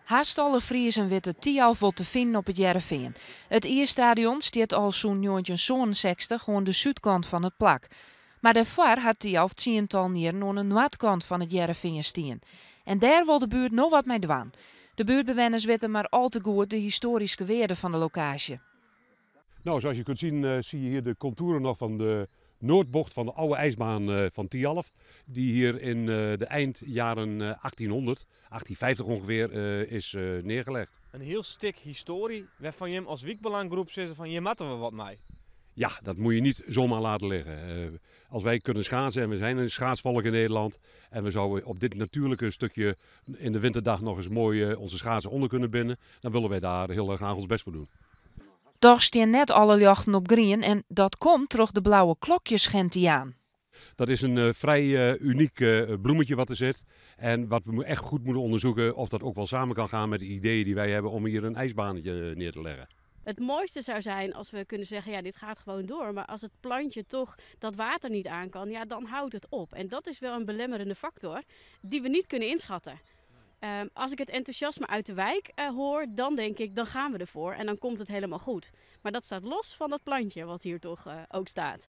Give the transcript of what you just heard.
Hast alle Friezen witte Thialf wol te finen op It Hearrenfean. It iisstadion stiet al sûnt 1967 oan de súdkant fan it plak. Mar dêrfoar hat Thialf tsientallen jierren oan de noardkant fan It Hearrenfean stien. En dêr wol de buert no wat mei dwaan. De buertbewenners witte mar al te goed de histoaryske wearde fan de lokaasje. Nou, zoals je kunt zien, zie je hier de contouren nog van de noordbocht van de oude ijsbaan van Thialf. Die hier in de eindjaren 1800, 1850 ongeveer, is neergelegd. In hiel stik histoarje wêrfan jim as wykbelanggroep sizze fan hjir moatte we wat mei. Ja, dat moet je niet zomaar laten liggen. Als wij kunnen schaatsen en we zijn een schaatsvolk in Nederland en we zouden op dit natuurlijke stukje in de winterdag nog eens mooi onze schaatsen onder kunnen binden, dan willen wij daar heel erg graag ons best voor doen. Dochs stean net alle ljochten op grien en dat komt troch de blauwe klokjesgentiaan. Dat is een vrij uniek bloemetje wat er zit. En wat we echt goed moeten onderzoeken of dat ook wel samen kan gaan met de ideeën die wij hebben om hier een ijsbanetje neer te leggen. Het mooiste zou zijn als we kunnen zeggen, ja, dit gaat gewoon door. Maar als het plantje toch dat water niet aan kan, ja, dan houdt het op. En dat is wel een belemmerende factor die we niet kunnen inschatten. Als ik het enthousiasme uit de wijk hoor, dan denk ik, dan gaan we ervoor en dan komt het helemaal goed. Maar dat staat los van dat plantje wat hier toch ook staat.